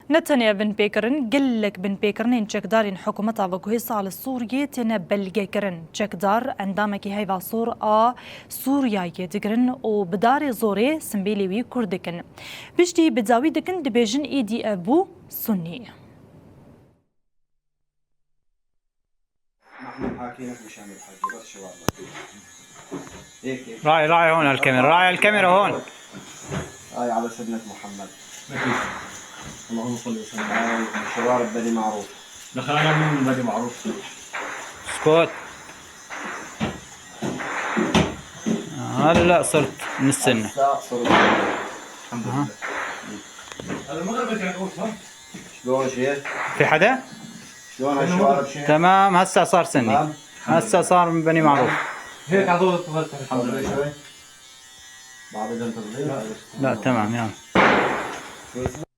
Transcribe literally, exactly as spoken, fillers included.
Ne tenê binpêkirin, gelek binpêkirinên çekdarên hikûmeta veguhêsa li Sûriyê têne belgekirin. Çekdar endamekî Heyva Sor a Sûriyayê digirin û bi darê zorê simbêlê wî kurt dikin. Piştî bi dawî dikin, dibêjin êdî ev bû Sunnî. محمد حاكي لك مشان الحج، بس شوارب. هيك، هيك. راعي، راعي هون الكاميرا، راعي الكاميرا هون. هاي على سنة محمد. اللهم صل وسلم. هاي شوارب بني معروف. دخل أنا من بني معروف. اسكت. هلا صرت من السنة. هسا صرت. الحمد أها. لله. هذا المغرب كان أول، صح؟ شلون شيخ؟ في حدا؟ شلون هالشوارب شيخ؟ تمام، هسا صار سني. تمام؟ هسا صار من بني معروف. هيك على طول تفضل. الحمد لله شوي. بعد إذا انت صغير. لا، تمام، يلا. شوي.